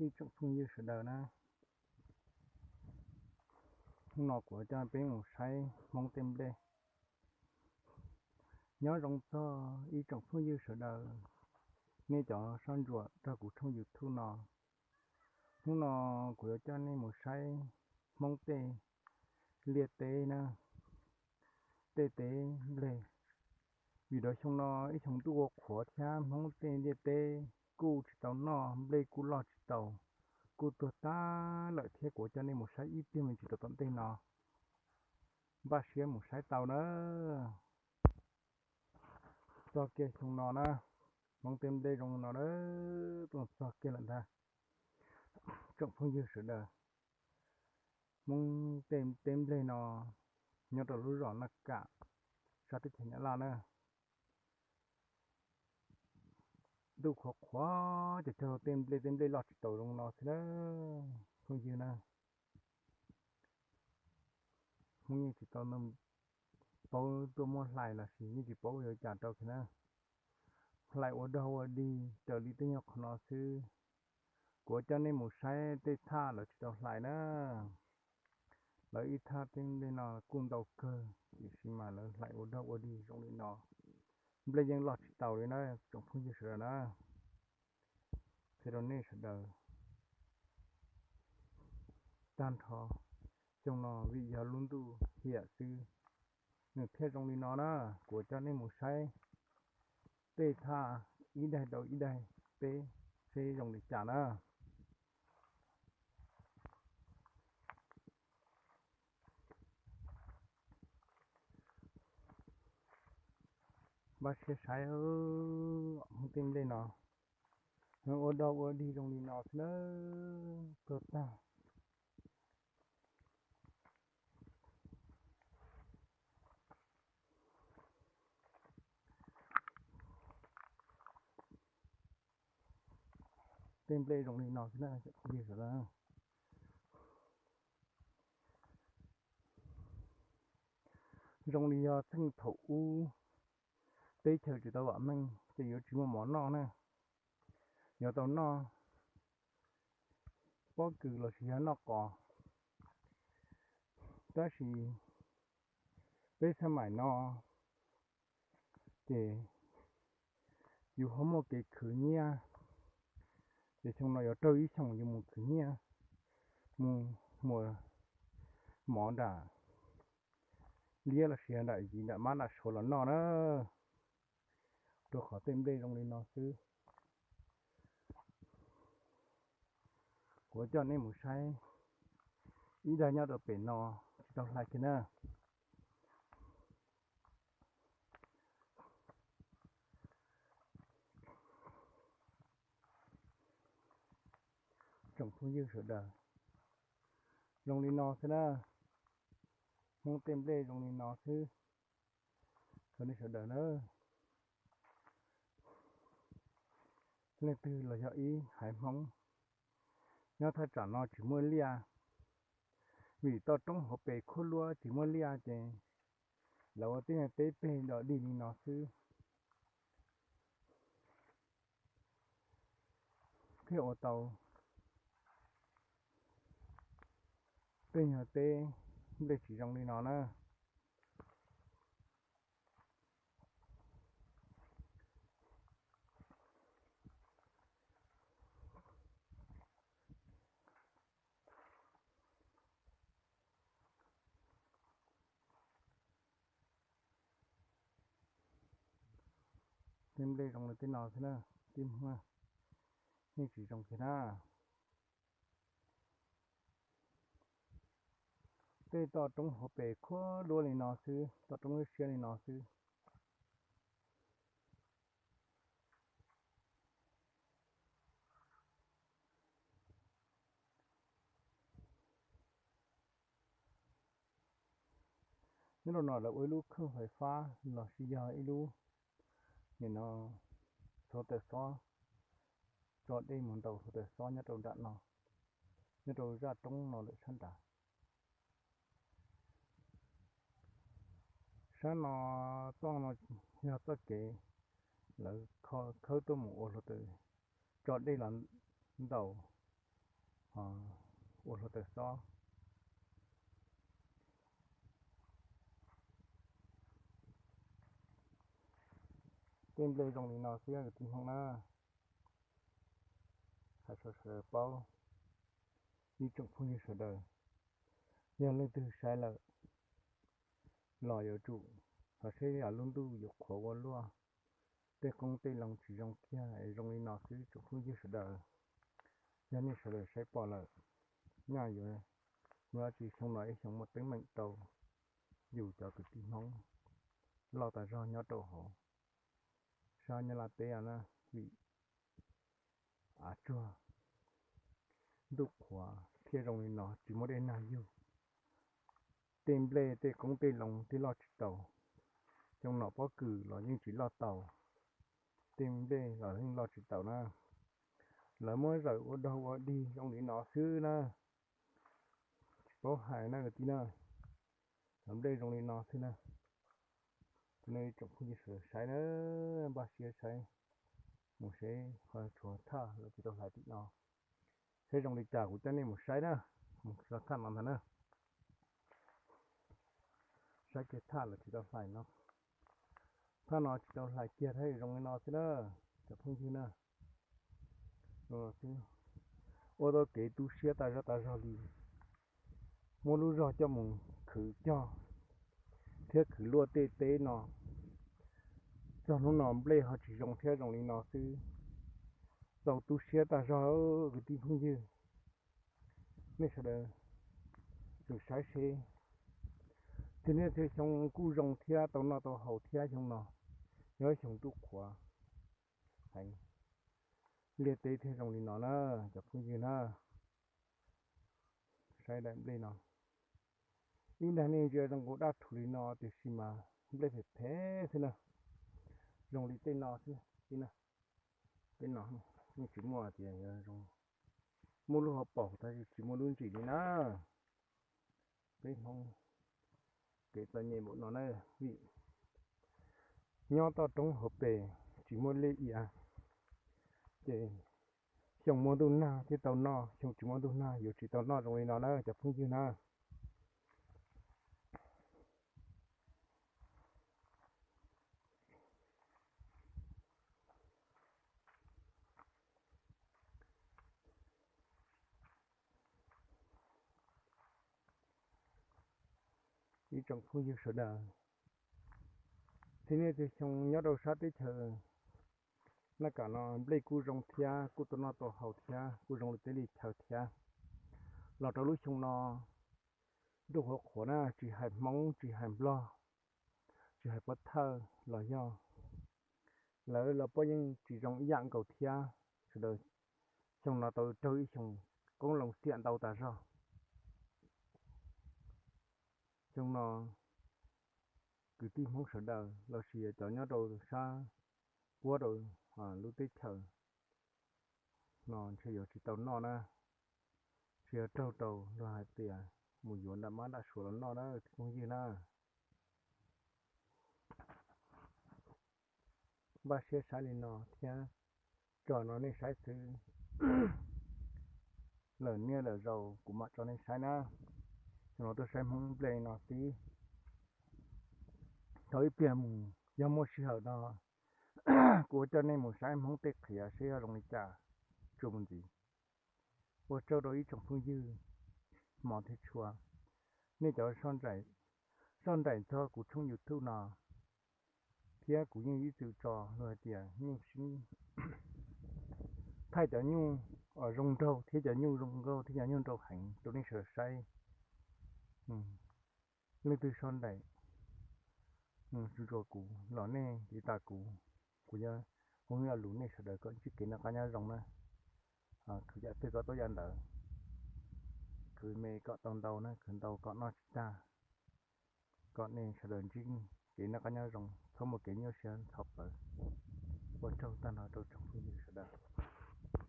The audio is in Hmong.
Ib tsoom phooj ywg sawv daws na, hnub no kuv coj peb mus saib Hmoob tej nplej. Nyob zoo txog ib tsoom phooj ywg sawv daws, nej cov soj ntsuam rau kuv tshooj YouTube no. Hnub no kuv yuav coj nej mus saib Hmoob tej liaj teb na, tej teb nplej. Vim rau xyoo no ib xyoo ntuj ua qhuav thiab Hmoob tej liaj teb kuj tsis tau noj, nplej kuj loj tsis tau, kuj tuag tag lawm thiab. Kuv coj nej mus saib ib pliag me ntsis rau tom ntej no, npaj siab mus saib tau na. Txog kiag xyoo no na, Hmoob tej nplej zoo no na, tuaj txog kiag lawm ntag. Tsoom phooj ywg sawv daws, Hmoob tej teb nplej no nyob rau lub zos Naj Kam, sab teb chaws Nyab Laj na. Ntuj qhuav qhuav ces cog tej nplej, tej nplej loj tsis taus zoo no xwb na, phooj ywg na. Hmoob yeej tsis tau paub tuaj muab hlais los sis yeej tsis paub yuav cas rau kiag na. Hlais ua dog ua dig raws li tej nyuag qhov no xwb. Kuv coj nej mus saib tej thaj lawv tsis tau hlais na. Lawv ib thaj tej nplej no kuj ntau kawg, tiam sis mas lawv hlais ua dog ua dig zoo li no, nplej yeej loj tsis taus li na, tsoom phooj ywg sawv daws na. Qhia rau nej sawv daws tag nrho, xyoo no vim yog lub ntuj hiam xwb, nws thiaj zoo li no na. Kuv coj nej mus saib tej thaj ib daig rau ib daig peb seb zoo li cas na. Npaj siab saib Hmoob tej nplej no, ua dog ua dig zoo li no xwb na, tuag tag. Tej nplej zoo li no xwb na, phooj ywg sawv daws. Zoo li yog txheej thaum ub teb chaws tsis tau vam meej ces yuav tsis muaj mov noj na, yuav tau noj pob kws los sis yog noj qos. Tab sis peb xab maim no ces yus ho muaj kev khwv nyiaj, ces xyoo no yuav raug ib xyoos yus mus khwv nyiaj, mus muas mov nram liab los sis nram yim nram mab nram suav los noj na, rau qhov tej nplej zoo li no xwb. Kuv coj nej mus saib ib daig nyob rau pem no, tsis tau hlais kiag na. Tsoom phooj ywg sawv daws, zoo li no xwb na, Hmoob tej nplej zoo li no xwb. Txhua nej sawv daws na, leej twg los yog ib haiv Hmoob nyob thaj tsam no tsis muaj liaj, vim toj roob hauv pes khuab luab tsis muaj liaj ces lawv ua tej nyuag teb peg dog dig li no xwb, thiaj ua tau tej nyuag teb nplej tsis zoo li no na. Tej nplej zoo li tej no xwb na, tib muag yeej tsis zoo kiag na. Tej toj roob hauv pes khuab luab li no xwb, toj roob siab siab li no xwb. Nyob rau no lawv ua ib lub kheej fais fab los sis yog ib lub, nim no, hluav taws xob, tso dej mus ntaus hluav taws xob nyob rau nram no, nyob rau zaj roob no lawm sab nrad. Sab no, toj no yog txoj kev lawv khawb tuaj mus ua hluav taws, tso dej los ntaus ua hluav taws xob. Tej nplej zoo li no xwb kwv tij Hmoob na, hais rau sawv daws paub. Ib tsoom phooj ywg sawv daws, yog leej twg saib lawm los yuav tsum xav seb yog lub ntuj yuav qhuav ua luaj, tej qoob tej loo tsis zoo kiag es zoo li no xwb tsoom phooj ywg sawv daws. Yog nej sawv daws saib pom lawm, nyaj yuav muaj dab tsi, xyoo no ib xyoo muaj teeb meem rau yus cov kwv tij Hmoob loj tas zog nyob rau hauv sab Nyab Laj teb na, vim av tsuag ntuj qhuav thiab zoo li no tsis muaj dej nag yug, tej nplej tej qoob tej loo twb loj tsis taus. Xyoo no pob kws los yeej tsis loj taus, tej nplej los yeej loj tsis taus na. Lawv muab zawm ua dog ua dig zoo li no xwb na, tsis paub hais na kwv tij na. Cov nplej zoo li no xwb na. Tus nej tsoom phooj ywg sawv daws saib na, npaj siab saib, mus seb qhov tshuav thaj los tsis tau hlais tim no. Saib zoo li cas kuv coj nej mus saib na, mus txog thaj no ntag na. Saib kiag thaj los tsis tau hlais no. Thaj no tsis tau hlais kiag thiab zoo li no xwb na, cov phooj ywg na. Ua tau kev tu siab tas zog tas zog li, muab lub zog coj mus khwv cog thiab khwv luaj tej teb no. Txog hnub no nplej ho tsis zoo thiab zoo li no xwb. Txaus tu siab tas zog kwv tij phooj ywg, nej sawv daws sim saib seb. Txhia niaj txhia xyoo kuj zoo thiab tau noj tau haus thiab, xyoo no yog xyoo ntuj qhuav heev, liaj teb thiaj zoo li no na, cov phooj ywg na. Saib daim nplej no, ib dag nej ntsia zoo nkaus daj rhuv li no tiam sis mas nplej phem phem xwb na. Zoo li tej no xwb, tej no yeej tsis muaj tias zoo, muaj lub hauv paus tab sis tsis muaj lub ntsis li na. Peb Hmoob kev txom nyem npaum no na, vim nyob toj roob hauv pes tsis muaj liaj ia, ces xyoo muaj ntuj nag thiaj tau noj, xyoo tsis muaj ntuj nag yuav tsis tau noj zoo li no na cov phooj ywg na. Ib tsoom phooj ywg sawv daws, txhia niaj txhia xyoo nyob rau sab teb chaws Naj Kam no nplej kuj zoo thiab, kuj tau noj tau haus thiab, kuj zoo li teb li chaw thiab. Los rau lub xyoo no, ntuj qhuav qhuav na, tsis hais Hmoob, tsis hais Nplog, tsis hais pov thawj los yog lawv los puab yeej tsis zoo ib yam nkaus thiab. Sawv daws, xyoo no tau raug ib xyoo qoob loo xiam ntau tas zog. Xyoo no kwv tij Hmoob sawv daws los sis cov nyob rau sab puab rau lub teb chaws no ntshe yuav tsis tau noj na, tsis yog raug rau luag hais tias mus yuav nram mab nram suav los noj na kwv tij phooj ywg na. Npaj siab saib li no thiab tso no nej saib xwb. Lawm niaj lawm zaus kuv mam tso nej saib na. Xyoo no tuaj saib Hmoob nplej no xwb. Thaum ib pliag mus yog muaj sij hawm no kuv coj nej mus saib Hmoob tej qhiav seb yog zoo li cas tsuas mus ntxiv. Ua tsaug rau ib tsoom phooj ywg hmov thiab tshua, nej cov soj nraim txog kuv tshooj YouTube no, thiab kuv yeej ib txwm tso luag hais tias nyuj sib thaij cov nyuj zoo nraug thiab cov nyuj zoo nkauj thiab cov nyuj nraug heev rau nej sawv daws saib. Leej twg soj nraim tsuas kuv los nej li tas kuv, kuv yuav hu lo lus nej sawv daws kom ntsib kev noj qab nyob zoo na. Khwv yam twg kom tau yam ntawd, khwv me kom tau ntau na, khwv ntau kom noj tsis tag, kom nej sawv daws ntsib kev noj qab nyob zoo, txhob muaj kev nyuaj siab ntxhov plawv. Ua tsaug tag nrho rau tsoom phooj ywg sawv daws.